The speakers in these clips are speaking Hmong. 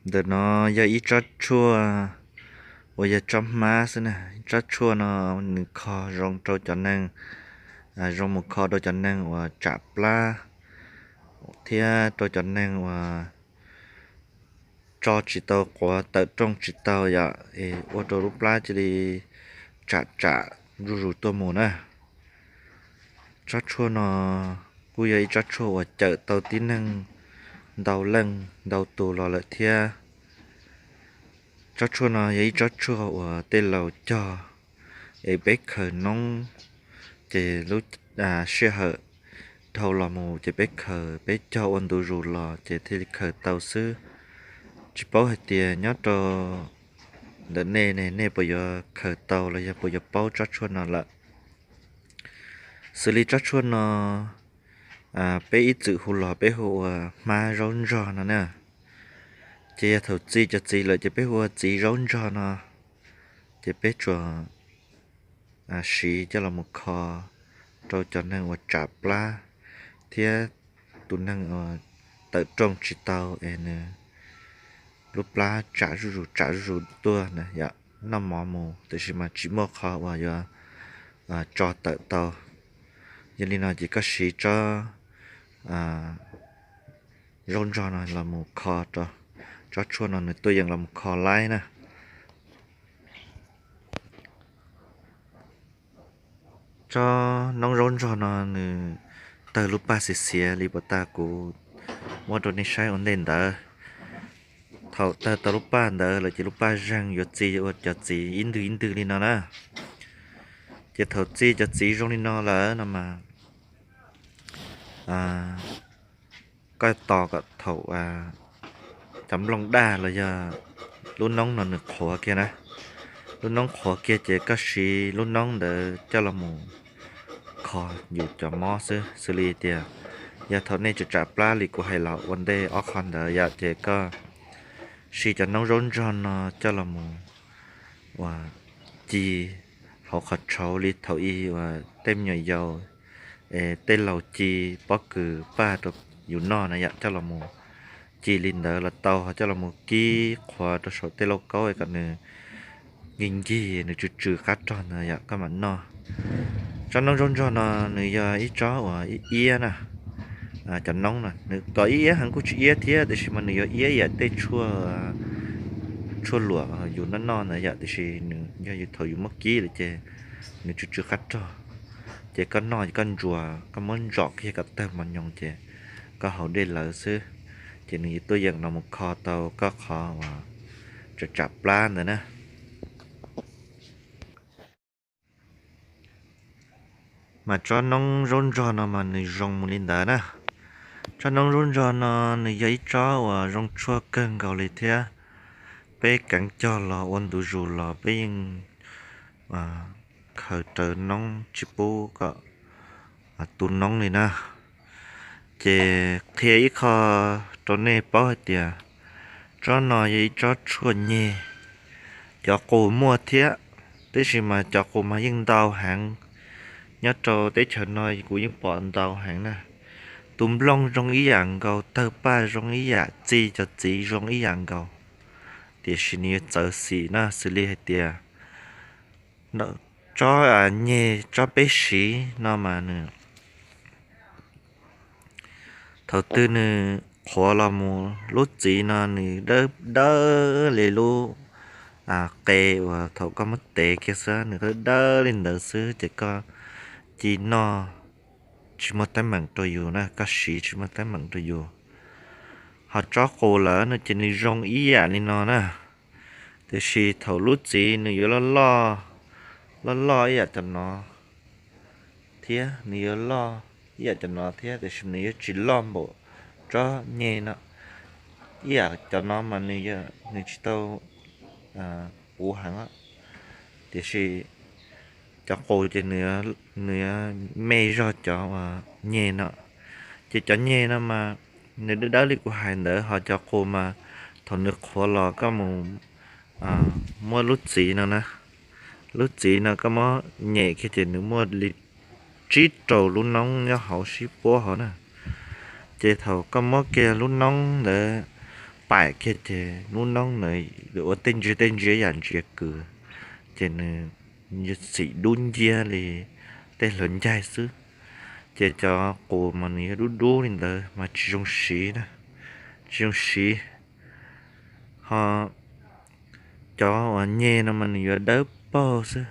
Ntawm no yog ib tsob tshuaj uas yog tsob hmab xwb na. Tsob tshuaj no nws kho zoo rau cov neeg, zoo mus kho rau cov neeg uas tsam plab thiab rau cov neeg uas tso tsis tau quav, tawm rooj tsis tau yom, es ua rau lub plab cia li tsam tsam zuj zus tuaj mus na. Tsob tshuaj no kuj yog ib tsob tshuaj uas cawm tau tib neeg ntau leej ntau tus los lawm thiab. Tsob tshuaj no yog ib tsob tshuaj uas tej laus cog, es peb khaws noob, ces lub sij hawm dhau los mus ces peb khaws peb cog ua ntu zus los ces thiaj li khaws tau xwb. Tsis paub hais tias nyob rau ntawm nej ne, nej puas yuav khaws tau los yog puas yuav paub tsob tshuaj no lawm. Xws li tsob tshuaj no peb ib txwm hu los peb hu ua hmab zaub ntsog no na. Ces yog thaum txi cov txiv lawm ces peb hu ua txiv zaub ntsog no. Ces peb tsuas siv coj los mus kho rau cov neeg uas tsam plab thiab tus neeg uas tawm rooj tsis tau es nws lub plab tsam zuj zus tsam zuj zus tuaj na yom, noj mov mus tiam sis mas tsis muaj qhov uas yuav tso tawm tau. Yog li no ces koj siv tsob zaub ntsog no los mus kho rau, tsob tshuaj no nws tuaj yeem los mus kho laib na. Tsob noob zaub ntsog no nws tawg lub paj xiav xiav li puas tas kuv muab rau nej saib ua ntej ntawd. Thaum tawg tau lub paj ntawd lawm ces lub paj zeeg yuav txi ua cov txiv ib ntwg ib ntwg li no na. Ces thaum txi cov txiv zoo li no lawm no mas koj tos kom thaum cov nplooj daj los yog lub noob no nws qhuav kiag na, lub noob qhuav kiag ces koj siv lub noob ntawd coj los mus kho yus cov mob xwb. Xws li tias yog thaum nej tsam tsam plab li kuv hais los ua ntej ob qho ntawd yom, ces koj siv cov noob zaub ntsog no coj los mus ua ci hauv qhov tshauv li thaum ub uas tej me nyuam yaus es tej laus ci pob kws paj rau yus noj na yom, coj los mus ci li ntawd los tau, ho coj los mus kib qhuav rau saum tej lauj kaub kom nws nkig nkig nws tsw tsw qab rog ntawd yom koj mam noj. Tsob noob zaub ntsog no nws yog ib tsob uas iab na. Cov noob no nws kom iab heev kuj tsis iab thiab, tiam sis mas nws yuav iab yam tej tshuaj luam yus noj noj ntawd yom, tiam sis nws yog yus thaum yus muab kib lawm ces nws tsw tsw qab rog. Ces koj noj ces koj ntsuas, koj muab ntsom kiag kom tawg mos nyoos ces koj haus dej lawv xwb, ces nws yuav tuaj yeem los mus kho tau koj qhov uas tsam tsam plab ntawd na. Mas tsob noob zaub ntsog no mas nws zoo mus li ntawd na. Tsob noob zaub ntsog no nws yog ib tsob uas zoo tshuaj kawg nkaus li thiab. Peb keev cog los ua ntu zus los peb yeej khaws raws noob tsis pub kom tu noob li na. Ces qhia ib qho rau nej paub hais tias tsob no yog ib tsob tshuaj nyeg. Cov qus muaj thiab, tab sis mas cov qus mas yeej ntau heev. Nyob rau teb chaws no kuv yeej pom ntau heev na. Tus nplooj zoo ib yam nkaus, tawg paj zoo ib yam, txi cov txiv zoo ib yam nkaus, tiam sis nws yuav txawv xim na, xws li hais tias tsob nyeg tsob peb siv no mas nws thaum twg nws qhuav los mus lub txiv no nws dawb dawb li lub qe uas thaum koj muab tev kiag xwb, nws dawb dawb li ntawd xwb ces koj ci noj tsis muaj teeb meem rau yus na, koj siv tsis muaj teeb meem rau yus. Ho tsob qus lawm no ces nws zoo ib yam li no na, tiam sis thaum lub txiv nws yuav loj loj, loj loj ib yam cov no thiab, nws yuav loj ib yam cov no thiab, tiam sis nws yuav tsis loj npaum tsob nyeg no. Ib yam cov no mas nws tsis tau puv heev, tiam sis cov qus ces nws yuav me zog cov nyeg no. Ces cov nyeg no mas nws dawb dawb li kuv hais ntawd, ho cov qus mas thaum nws qhuav los koj mus muab lub txiv no na, lub txiv no koj muab nyem kiag ces nws muaj li tsib rau lub noob nyob hauv sib puab hauv na. Ces thaum koj muab kiag lub noob ntawd paim kiag ces lub noob ntawd ua tej ntsia tej ntsia yam ntsia kws, ces nws xim dub nciab li tej hlawv ncaig xwb. Ces cov qus mas nws yuav dub dub li ntawd mas tsis zoo siv na, tsis zoo siv. Ho cov uas nyeg no mas nws yuav dawb paug xwb.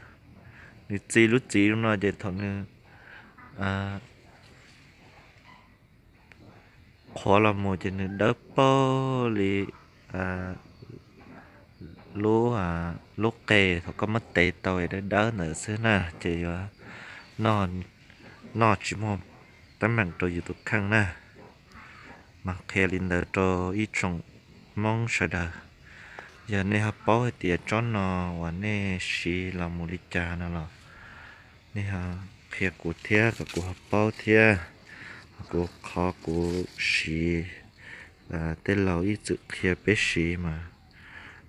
Nws txi lub txiv zoo no ces thaum nws qhuav los mus ces nws dawb paug li lub, lub qe thaum koj muab tev tau es dawb dawb ntawd xwb na, ces yuav noj tsis muaj teeb meem rau yus tus kheej na. Mas qhia li ntawd rau ib tsoom Hmoob sawv daws. Yog nej ho paub hais tias tsob no uas nej siv los mus li cas no los nej ho qhia kuv thiab kom kuv ho paub thiab. Kuv qhov kuv siv, tej laus ib txwm qhia peb siv mas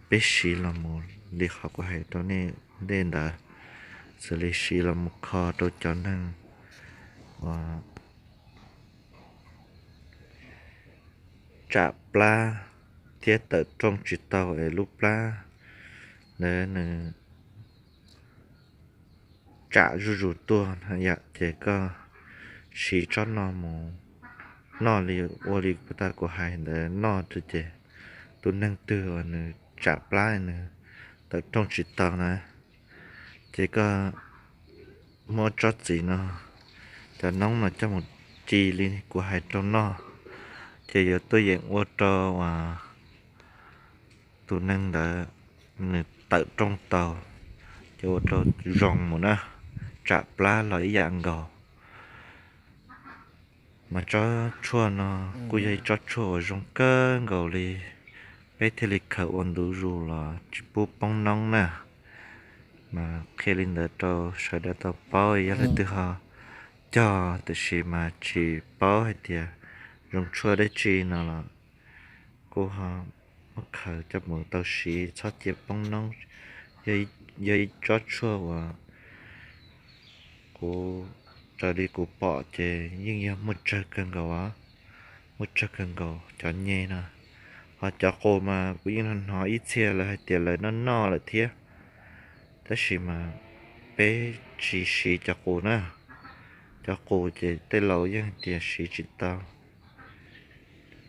peb siv los mus li qhov kuv hais rau nej ntej ntawd, xws li siv los mus kho rau cov neeg uas tsam plab thiab tawm rooj tsis tau es lub plab ntawd nws tsam zuj zus tuaj yom, ces koj siv tsob no mus noj li, ua li puag ta kuv hais ntawd noj ces tus neeg twg uas nws tsam plab nws tawm rooj tsis tau na, ces koj muab tsob txiv no, cov noob no coj mus ci li kuv hais rau noj, ces yuav tuaj yeem ua rau tus neeg ntawd nws tawm rooj tau, ces ua rau zoo mus na, tsam plab los ib yam nkaus. Mas tsob tshuaj no kuj yog ib tsob tshuaj uas zoo kawg nkaus li, peb thiaj li khaws ua ntu zus los tsis pub poob noob na. Mas qhia li ntawd rau sawv daws tau paub, yog leej twg ho cog tiam sis mas tsis paub hais tias zoo tshuaj dab tsi no los kuj ho muab khaws coj mus tau siv txhob cia poob noob. Yog ib tsob tshuaj uas kuv, raws li kuv pom ces yeej yog muaj tsawg kawg nkaus, muaj tsawg kawg nkaus cov nyeg no. Ho cov qus mas kuv yeej hnov ib txhia lawv hais tias lawv noj noj lawm thiab, tab sis mas peb tsis siv cov qus na. Cov qus ces tej laus yeej hais tias siv tsis tau,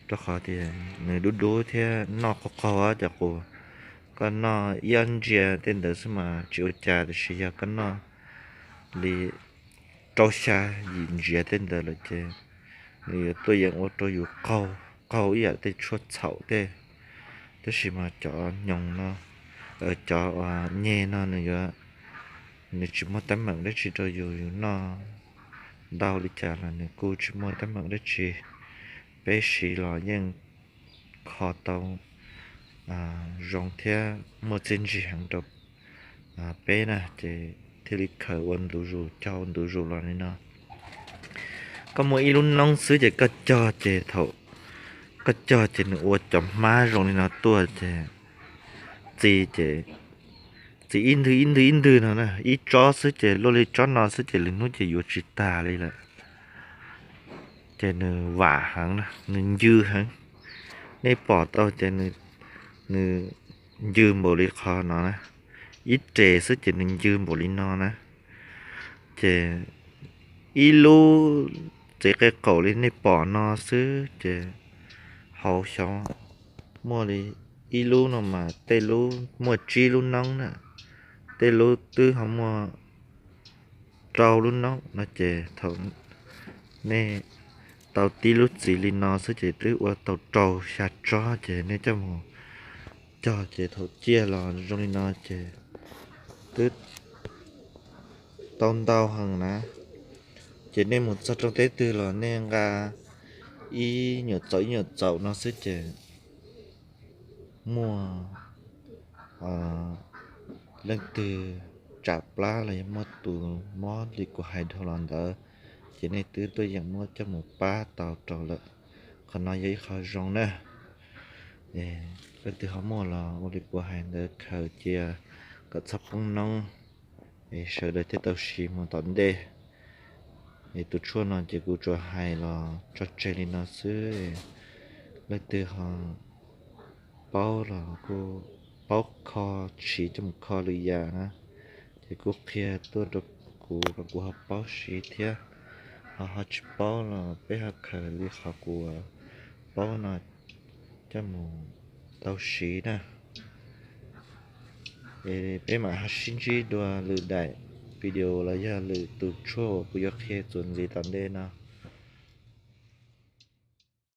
rau qhov tias nws dub dub thiab noj qaug qaug cov qus. Koj noj ib ob ntsia tej ntawd xwb mas tsis ua cas, tiam sis yog koj noj li rau xya yim ntsia tej ntawd lawm ces nws yuav tuaj yeem ua rau yus qaug, qaug ib yam tej tshuaj txhaum tej. Tab sis mas cov nyoos no, cov nyeg no nws yuav, nws tsis muaj teeb meem dab tsi rau yus, yus noj ntau li cas los nws kuj tsis muaj teeb meem dab tsi. Peb siv los yeej kho tau zoo thiab muaj txiaj ntsig heev rau peb na, ces thiaj li khaws ua ntu zus, cog ua ntu zus los li no. Koj muaj ib lub noob xwb ces koj cog ces thaum koj cog ces nws ua cov hmab zoo li no tuaj ces txi ces txi ib ntwg ib ntwg ib ntwg no na, ib tsob xwb ces luaj li tsob no xwb ces lwm hnub ces yuav tsis tag li lawm. Ces nws vam heev na, nws ncw heev. Nej pom tau ces nws ncw npaum li qhov no na, ib res xwb ces nws ncw npaum li no na. Ces ib lub txiv qe qaum li nej pom no xwb ces hauv xyov muaj li ib lub no mas tej lub muaj tsib lub noob na, tej lub twb ho muaj rau lub noob no ces thaum nej tau tib lub txiv li no xwb ces twb ua tau rau xya tsob ces nej coj mus cog ces thaum ciaj los zoo li no ces twb tau ntau heev na. Ces nej mus txog rau teb twg los nej nqa ib nyuam txaum ib nyuam txaum no xwb ces muaj leej twg tsam plab los yog muaj tus mob li kuv hais dhau los ntawd, ces nej twb tuaj yeem muab coj mus pab tau rau lawm. Qhov no yog ib qho zoo na. Leej twg ho muaj los ua li kuv hais ntawd khaws cia kom txhob poob noob, es sawv daws thiaj tau siv mus tom ntej. Es tus tshuaj no ces kuv tsuas hais los tso tseg li no xwb. Leej twg ho paub los kuj paub kho, siv coj mus kho lwm yam na, ces kuj qhia tuaj rau kuv kom kuv ho paub siv thiab. Ho ho tsis paub los peb ho khaws li qhov kuv paub no coj mus tau siv na. Es peb mam ho sib ntsib dua lwm daim video los yog lwm tus tshuaj uas kuv yuav qhia txuas ntxiv tom ntej no.